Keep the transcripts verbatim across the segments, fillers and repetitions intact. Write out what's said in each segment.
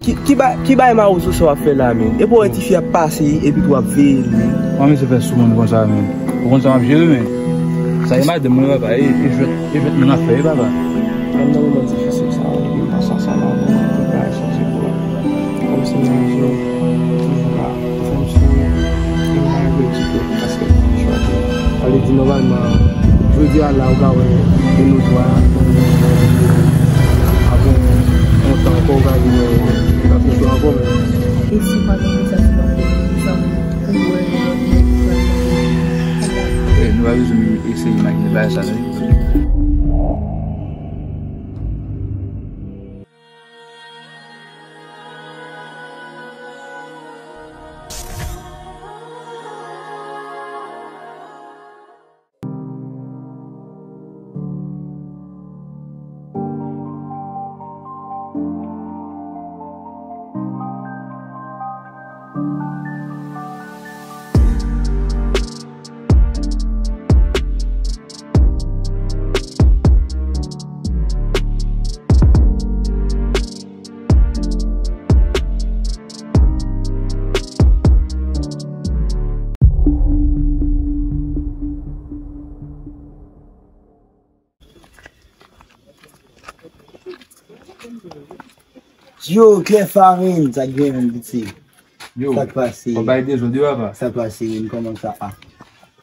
Ki, ki ba-, ki bay mawozo sa w ap fè la, men? E pou wè tifi ap pase, epi tou w ap veye li, men. Kòman mesye fè sou moun konsa, men? Ou konn sa m ap jere, men? Sa e madanm mwen, papa. E, e jwèt, e jwèt moun ap fè, wi, papa. Menm nan moman difisil sa yo, m pa sa sa la, tout bagay chanje pou mwen. Kòmsi m nan zòn, toujou la. Fè m souri, e m pa regrèt ditou, paske m fè chwa sa. Sa vle di, nòmalman, jodi a la, ou ka wè, de nou twa, apre yon tan ankò, ou ka vin wè, ou ka fè chwa ankò, men. E si w pa gen konsa, si w pa fè konsa, ou wè yon lòt nèg pral nan. Eh, nou pa bezwen eseye imajine bagay sa, non. Yo, Clef Farine, sa k gen menm, piti? Yo, sa k pase? Ou bay dezòd wi, papa. Sa k pase, men, kòman sa a?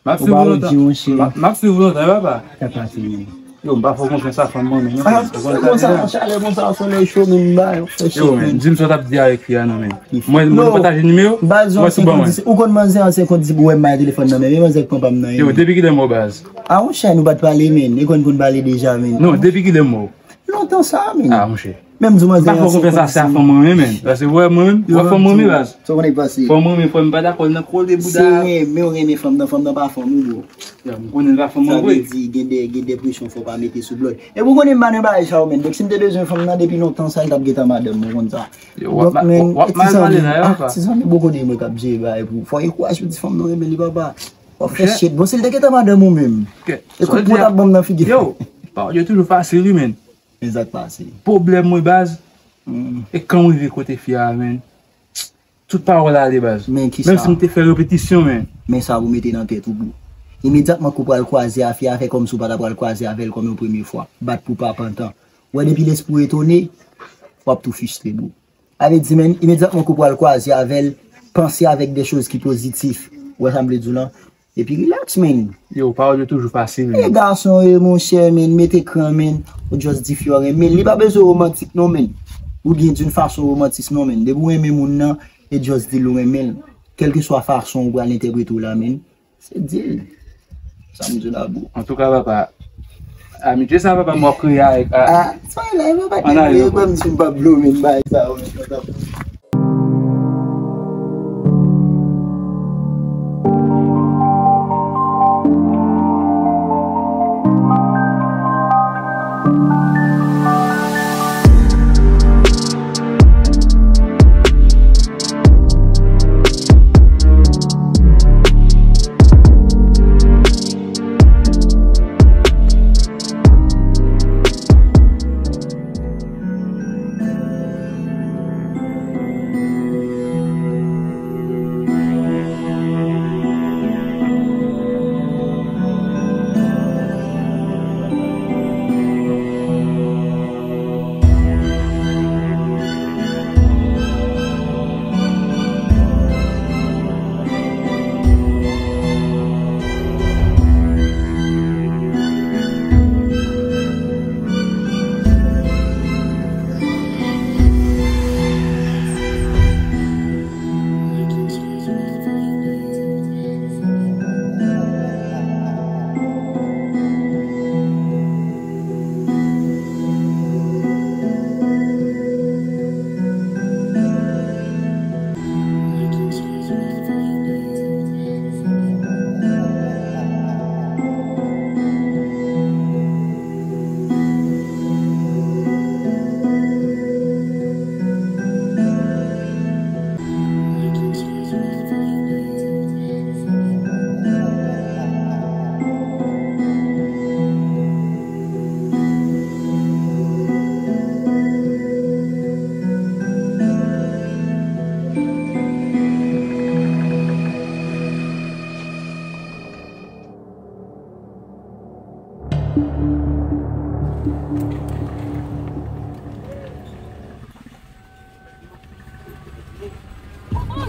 M ap swiv ou lontan. M ap, m ap swiv ou lontan, wi, papa. Sa k pase, men? Yo, m pa fè w konfyans a fanm mwen, men, non. Ah, se konsa, chalè konsa, solèy cho, men, m ba yo fè cho, men. Yo, men, di m sa w t ap di avèk fi a, non, men. Mwen, mwen pataje nimewo, mwen sou ban mwen. Ou konn manzè an, se konn di, ou wè m bay telefòn nan, men, men manzè k pran pa m nan, yo, men. Depi kilè m wè w, baz? Ah, monchè, nou pa t pale, men. E konn konn pale deja, men. Non, depi kilè m wè w? Lontan sa, men. Ah, monchè. Menm di manzè an, se konn di. M pa fè w konfyans a sa fanm mwen, men. Paske, wè, mwen menm, wè fanm mwen, men, baz. Sa w konnen k pase? Fanm mwen, men, frè m pa dakò nan kole bouda. Se renmen, w renmen fanm nan, fanm nan pa fanm ou, bro. Ya, m konnen l pa fanm mwen vre. Sa vle di, gen de, gen de presyon fò w pa mete sou blòd. E pou konnen m pa nan bagay sa yo, men. Donk, si m te bezwen fanm nan depi lontan sa, l t ap gentan madanm mwen, ou konn sa. Yo, w ap mal pale la, yo, papa. Ti zanmi boko de mwen k ap jere bagay pou ou. Fò gen kouraj pou di fanm nan renmen li, papa. W ap fè shit. Bon, si l te gentan madanm ou menm. E kout pwen w t ap ban m nan figi. Yo, pawòl yo toujou fasil, wi, men. Men sa k pase. Pwoblèm mwen, baz, e kan m rive kote fi a, men. Tout pawòl ale, baz. Men kisa? Menm si m te fè repetisyon, men. Men sa pou mete nan tèt ou, bro. Imedyatman ke w pral kwaze a fi a, fè kòmsi w pa ta pral kwaze avè l kòm yon premye fwa. Bat pou pa pantan. Wè, depi lespri w etone, w ap tou fristre, bro. Sa vle di, men, imedyatman ke w pral kwaze avè l, panse avèk de choz ki pozitif. Ou wè sa m vle di w lan? Epi relax, men. Yo, pawòl yo toujou fasil, men. E gason yo, monchè, men, mete kran, men. Ou just di fi a w renmen l. Li pa bezwen romantik, non, men. Ou byen d'une façon romantis, non, men. Depi w renmen moun nan, e just di l ou renmen l. Kèlkeswa fason ou pral entèprete w la, men. Se di l. Sa m di w la, bro. Antouka, papa, amitye sa, papa, m w ap kreye avèk, a, ah, sa la, papa, an alyans, bro. Kòm si m p ap blow, men, bay sa, yo, men.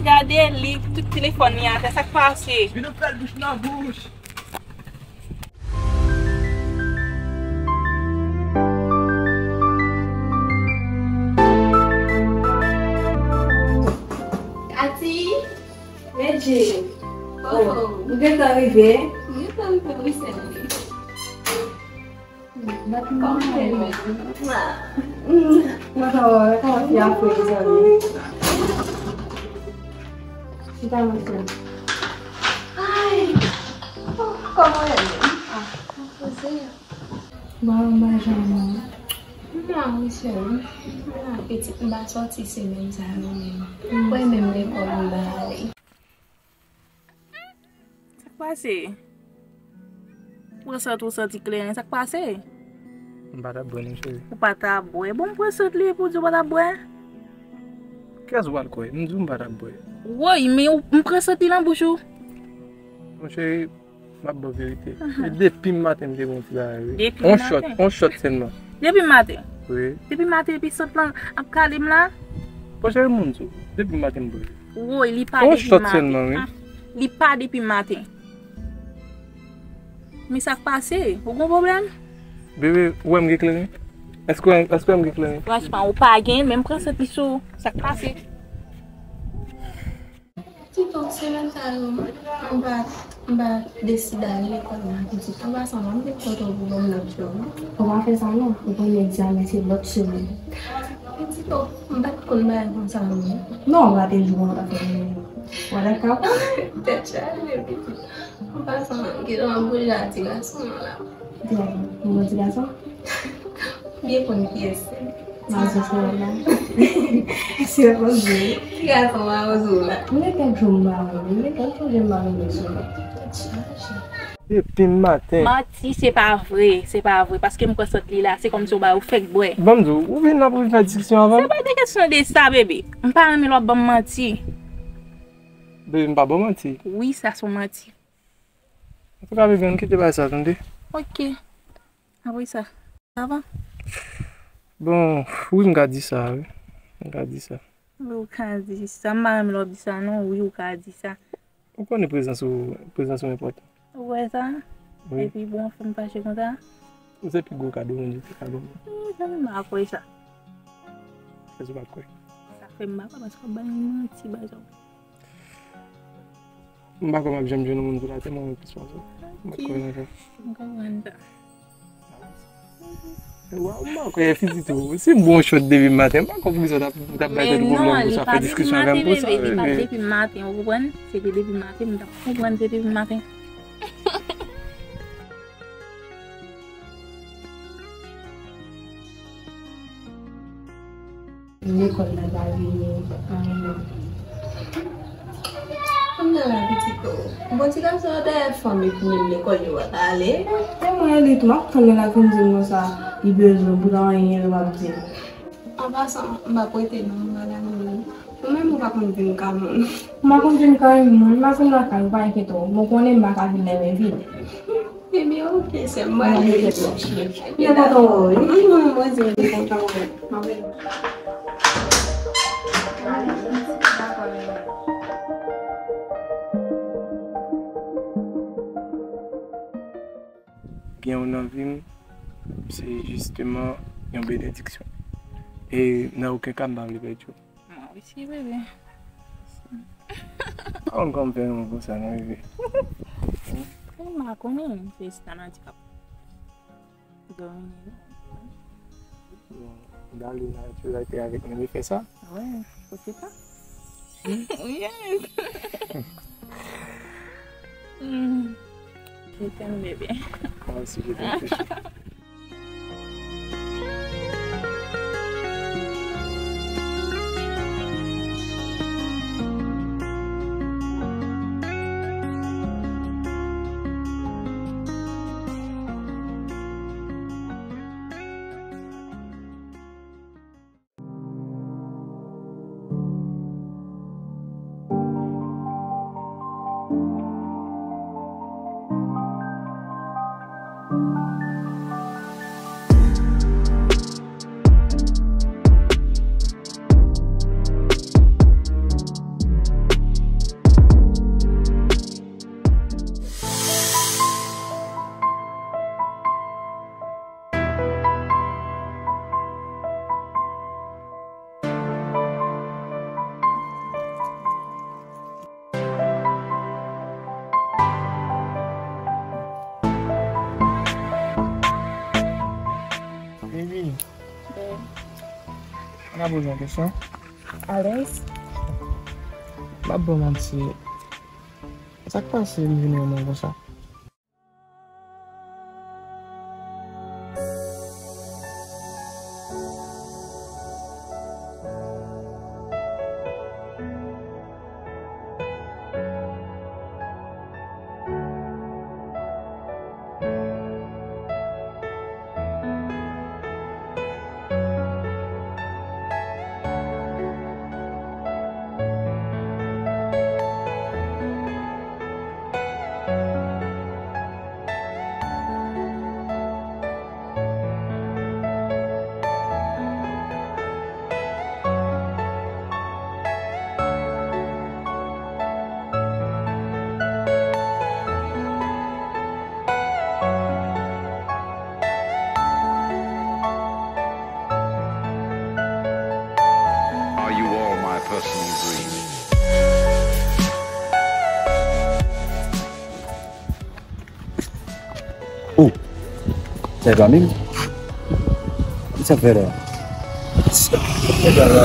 Gade li, tout telefòn li atè, sa k pase? Vin nou fè l bouch nan bouch. Kati! Medjil! Oh, oh, ou gentan rive? M gentan rive, wi, sè m. Kòman w ye menm? Mwen, kòman fi a fre, mezanmi? Chita, mwen, sè m. Ay! Oh, kòman w ye menm? Ah, mwen poze. Bon, mwen janm. Non, wi, sè m. Mwen la pitit, m pa sòti semèn sa yo menm. Mwen menm lekòl m pa ale. Sa k pase? Ou pran sant ou santi kleren, sa k pase? M pa t ap bwè non, cheri. Ou pa t ap bwè? Bon, m pran sant li epi w di w pa t ap bwè? Kiyès ou pral kwè? M di w m pa t ap bwè. Woy, men ou, m pran sant li nan bouch ou. Mon cheri, m ap ba w verite. Mhm. E depi maten m te gon ti bagay, wi. Depi maten? On shot, on shot sèlman. Depi maten? Wi. Depi maten epi sant lan ap kale m la? Bon, cheri, m di w, depi maten m bwè. Woy, li pa depi maten. On shot sèlman, wi. Ah, li pa depi maten. Men sa k pase? Ou gon pwoblèm? Bebe, ou wè m gen kleren? Èske w wè, èske w wè m gen kleren? Franchman, ou pa gen, men m pran sant li sou ou. Sa k pase? Tito, semèn sa yo, m pa, m pa deside ale lekòl la, pitit. An pasan, m te kontan pou ban m lòt jou. Ou pa fè sa non, ou konnen egzamen se lòt semèn. Tito, m pa t konn bagay konsa non. Non, ou rate jou an, pa fè. Wala ka. Tèt chaje, pitit. An pasan, gen yon boujwa ti gason an la. Ti gason? Yon ti gason? Byen konn kiyès se. Mazo se la. Se konn di. Ti gason mazo la. Mwen gen kèk jou m pa wè l. Mwen gen kèk jou m pa wè l sou la. Depi maten. Manti, se pa vre, se pa vre. Paske m pran sant li la, se kòmsi w ba yo fèk bwè. Ban m di w, ou vin la pou vin fè diskisyon avè m? Se pa de kesyon de sa, bebe. M pa renmen lè w ap ban m manti. Bebe, m pa ba w manti. Wi, sa se yon manti. Antouka, bebe, ann kite bagay sa, tande? Ok. Apre sa, sa va? Bon, wi, m ka di sa, wi. M ka di sa. Wi, ou ka di sa. M pa renmen lè w ap di sa, non. Wi, ou ka di sa. Ou konnen prezans ou, prezans ou enpòtan. Ou wè sa? Wi. Epi, bon, fè m fache konsa? Ou se pi gwo kado Bondye te ka ban mwen. Ih, zanmi, m pa kwè sa. Kiyès ou pa kwè? Sa fè m pa kwè, paske w ap ban m manti, bay sa. M pa kwè m ap janm jwenn yon moun sou latè mwen menm plis pase w. M pa t kwè nan sa. M konprann sa. Wa, m pa kwè Fiti tou. Si m bon shot depi maten, m pa kwè poukisa w t ap, w t ap bay tèt ou pwoblèm pou sa, fè diskisyon avè m pou sa, bebe. Men li pa depi maten, li pa depi maten, ou konprann? Se te depi maten, m t ap konprann se depi maten. Lekòl la pa vini, anyen menm. Kounye a la, pitit, o. Bon, ti gason yo dèyè fanm epi menm lekòl yo pa t ale. E mwen, li tou, m ap tann lè l ap vin di m konsa, li bezwen m, poutan anyen l p ap di m. An pasan, m p ap rete non, m pral ale wi. Ou menm ou pa konn vin kay moun. M pa konn vin kay moun, m pa vin lakay ou, pa enkyete w. Bon, konnen m pa ka vin lè men vid. Ebyen, oke, sè m, m pral ale. Byen kontan wè w wi. Mwen, mwen di w li kontan wè m. M ap rele w. Byen ou nan vi m, se jisteman yon benediksyon. E nan okenn ka, m pa vle pèdi w. Mwen osi, bebe. Pa konn kòman m fè renmen w konsa, non, bebe. M pa konnen, se stan andikap. Domine. Bon, dale la, tu vas être avec nous, fè sa. Wi, poukisa pa? Yes. Mm. Je t'aime, bébé. Moi aussi, je t'aime, chouchou. Mwen ka poze yon kesyon? Alèz. M ap ba w manti. Sa k pase m vin renmen w konsa? Are you all my personal dreams? Oh, sa e pa menm? Ki sa fè la? Sa fè la?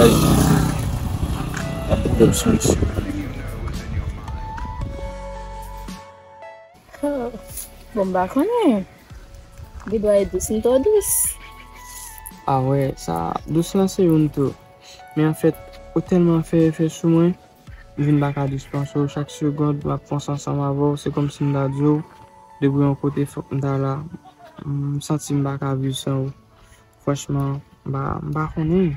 Ap pran solisyon. Oh, bon, m pa konnen. Gen dwa e dous, m twò dous. A wè, sa dous lan se youn tou. Men anfèt, ou tèlman fè efè sou mwen, m vin pa ka dispanse w. Chak segonn, m ap panse ansanm avè w. Se kòmsi m ta di w, depi yon kote, fòk m ta la. M santi m pa ka viv san ou. Franchman, m pa, m pa konnen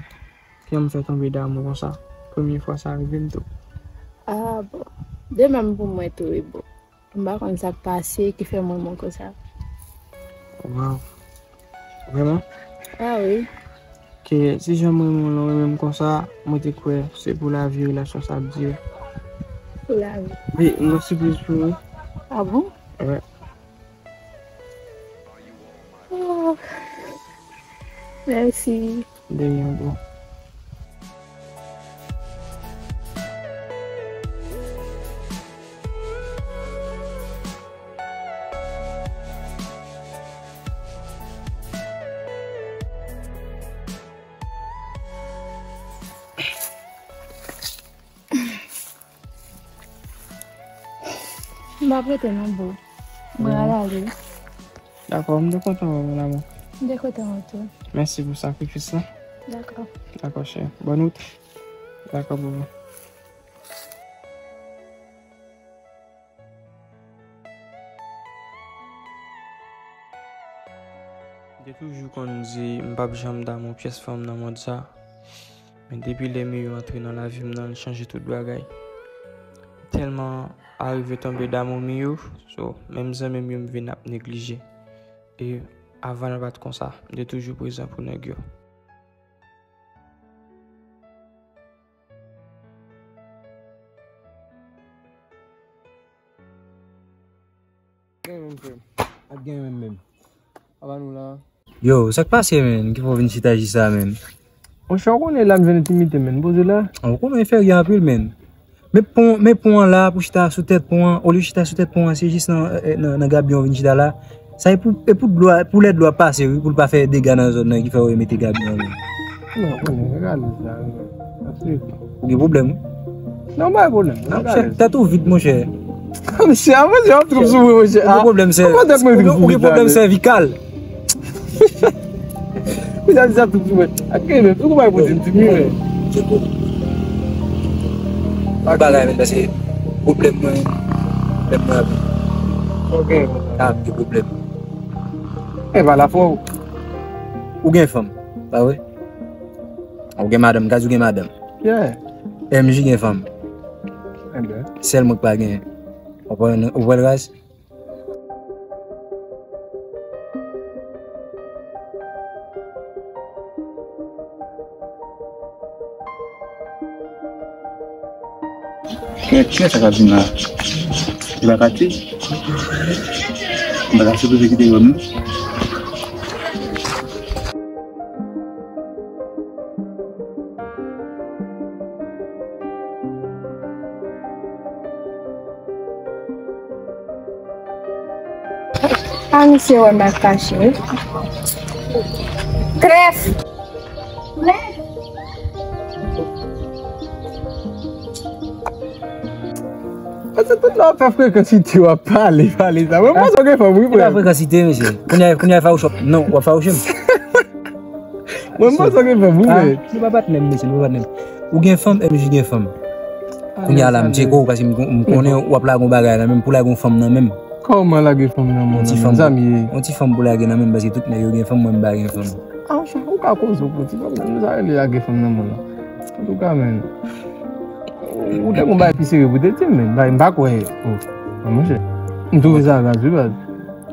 kijan m fè tonbe damou konsa. Premye fwa sa rive m tou. Ah, bon. De menm pou mwen tou, wi, bon. M pa konn sa k pase ki fè m renmen w konsa. Waw. Vrèman? Ah wi. Ke si jan m renmen w lan w renmen m konsa, mwen te kwè se pou lavi relasyon sa ap dire. Pou lavi. Wi, m gen sipriz pou ou. Ah bon? Wè. Oh. Mèsi. De rien, bro. M p ap rete non, boo. Mwen al ale. Dakò, m te kontan wè w, mon amour. M te kontan wè w tou. Mèsi pou sakrifis la. Dakò. Dakò, cheri. Bòn wout. Dakò, boo. M te toujou konn di m p ap janm damou pyès fanm nan mond sa. Men depi lè Miyou antre nan lavi m nan, li chanje tout bagay. Tèlman arive tonbe damou Miyou, so, menm zanmi m yo m vin ap neglije. E avan l pa t konsa, m te toujou prezan pou nèg yo. Gen menm, frè m. Ap gen menm, menm. Apa nou la? Yo, sa k pase, menn? Ki fè w vin chita jis la, menn? Monchè, ou konnen la m jwenn entimite, menn. Poze la. Ou konnen fè rye anpil, menn. Men pon, men pon an la, pou chita sou tèt pon an, olye chita sou tèt pon an, se jis nan, eh, nan, nan gabyon w vin chita la. Sa e pou, e pou dlo a, pou lè dlo a pase, wi, pou l pa fè dega nan zòn nan ki fè yo mete gabyon an, wi. Non, konnen, rale sa, wi. Ou gen pwoblèm, wi. Non, pa gen pwoblèm. Non, chèf, tèt ou vid, monchè. Monchè, a, monchè, w ap twòp sou mwen, monchè. Ou gen pwoblèm sè-, ou gen pwoblèm sèvikal. Ou sa di sa tout sou mwen. Ak gen menm, ou bay pote m ti mwen. Bagay, men, paske pwoblèm mwen, pwoblèm mwen ap. Ok. Ap gen pwoblèm. E pa la fò. Ou gen fanm, pa vre? Ou gen madanm, gaz ou gen madanm. Yeah. M J gen fanm. Enben. Sèl mwen k pa gen. Ou pran, ou pran raz? Kiyès sa k ap vin la? Li pa ka tchwe? Li pa ka sipoze kite yo menm? A, misye wè m ap kache, wi. Trèf! Paske tout lè w ap fè frekansite, w ap pale, pale sa. Mwen, m panse w gen fanm, wi, frè. Se pa frekansite, mesye. Kounye a, kounye a, fawouch w ap, non, w ap fawouche m. Mwen, m panse w gen fanm, wi, frè. Nou pa patnè, mesye, nou pa patnè. Ou gen fanm, M J gen fanm. Kounye a la, m tcheke w, paske m, m konnen w ap lage yon bagay nan men m, pou lage yon fanm nan men m. Kòman lage fanm nan men w, mezanmi? Yon ti fanm pou lage nan men m, paske tout nèg yo gen fanm, mwen, m pa gen fanm. Ah, ou ka koze, ou pran ti fanm nan, sa rele lage fanm nan men w la. Antouka, men. Ou te gon bagay pi serye pou te di m, men. M pa kwè. Oh, ah, monchè. M twouve sa raz, wi, baz.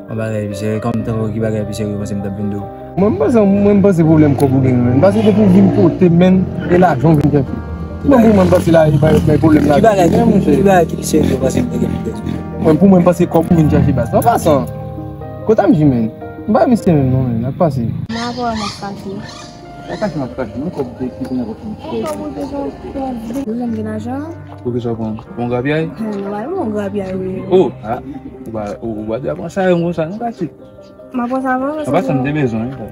Yon bagay pi serye, kòm tankou ki bagay pi serye, ou panse m t ap vin di w? Mwen, m panse, mwen, m panse pwoblèm kòb ou gen, men. Paske depi w vin kote, men, e lajan w vin chèche. Mwen, pou mwen, m panse la, e pa, e pa pwoblèm la. Ki bagay, ki bagay ki pi serye, ou panse m te gen pou te di w? Mwen, pou mwen, m panse kòb ou vin chèche, baz. An pasan, kote M J, men? M pa misye menm, non, men. N ap pase. Mwen, apre, m ap pase. Ou kache m ap kache, mwen kòb de ki konnen kòb ki fè. Ou janm gen lajan? Poukisa w pran? Bon grapyay? Hum, nòmalman, bon grapyay, wi. Oh, ah, ou pa, ou, ou pa dwe pran sa, yon konsa, non, pati. M ap pran sa avan, an pasan, m te bezwen, wi.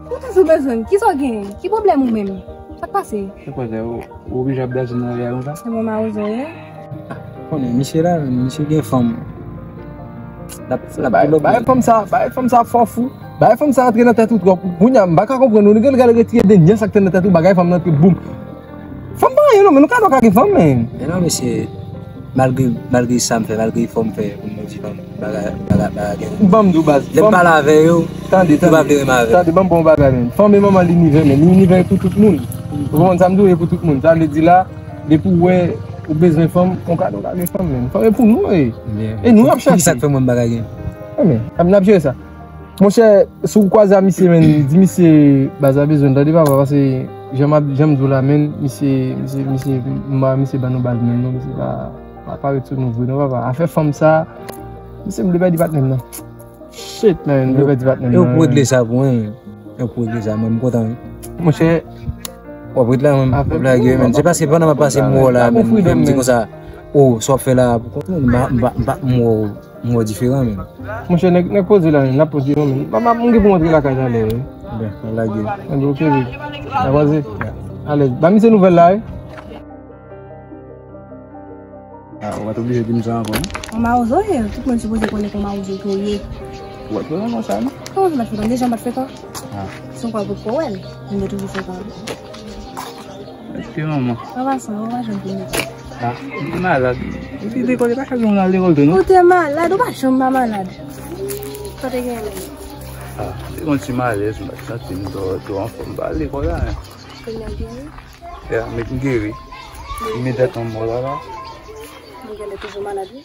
Ou toujou bezwen, kisa w gen? Ki pwoblèm ou menm? Sa k pase? Sa k pase? Ou, ou oblije ap blaze nan lari a konsa? Se bon mawozo, wi. Konnen, misye la, misye gen fanm. L ap, l ap bay, bay fanm sa, bay fanm sa fò fou. Bay fanm sa antre nan tèt ou twòp. Kounye a, m pa ka konprann ou. Nou gen gade retire dènye sa k te nan tèt ou, bagay fanm nan antre, boum. Fanm pa anyen non, men nou ka, nou ka gen fanm, men. Men non, mesye, malgre, malgre sa m fè, malgre efò m fè pou m motive fanm, bagay, bagay, bagay gen. Ban m di w, baz. Lè m pale avè yo, yo pa vle renmen avè m. Tande, ban m ba w yon bagay, men. Fanm e manman linivè, men. Linivè e pou tout moun. Ou konprann sa m di w? E pou tout moun. Sa vle di la, depi w wè ou bezwen fanm, ou ka, ou ka gen fanm, men. Fanm e pou nou, e. E nou ap chache. Poukisa k fè mwen m pa ka gen? E, men, n ap jere sa. Monchè, si w kwaze a misye, men, di misye baz la bezwen l, tande papa, paske jan m ap, jan m di w la, men, misye, misye, misye, m pa, misye ban nou baz, men, non, misye pa, pa parèt sou nou vre, non, papa. Afè fanm sa, misye, m vle pèdi patnè m nan. Shit, man, m vle pèdi patnè m nan. E ou pou regle sa pou mwen, men. E ou pou regle sa, mwen, m kontan, wi. Monchè, w ap ret la, men, w ap lage, men. Se paske pandan m ap pase m wè w la, men, m di konsa, oh, sa w ap fè la, pou kont ou, m pa, m pa, m pa, m wè w. M wè w diferan, men. Monchè, nèg, nèg poze la, men. N ap poze, non, men. M ap, m gen pou m antre lakay talè, wi. Ben, lage. Anben, oke, baby. N a kwaze. Alèz. Ba misye nouvèl la, wi. Ah, ou pa t oblije di m sa ankò, non? Yon mawozo ye, tout moun sipoze konnen ke yon mawozo ke w ye. Ou pa t fè konsa, non? Kòman sa m pa t fè konsa? Deja m pa t fè konsa. Ah. Se yon kwa potko wè l, m te toujou fè konsa. Èske manman? An pasan, ou pa janm vin lekòl. Ah, m te malad. Epi lekòl, e pa chak jou m al lekòl tou, non? Ou te malad, ou pa janm pa malad. Sa te gen menm? Ah, m te gon ti malèz, m pa t santi m twò, twò anfòm, m pa al lekòl la, men. Kounye a geri? Ya, m geri. M met tèt anmò la, la. Ou genlè toujou malad, wi.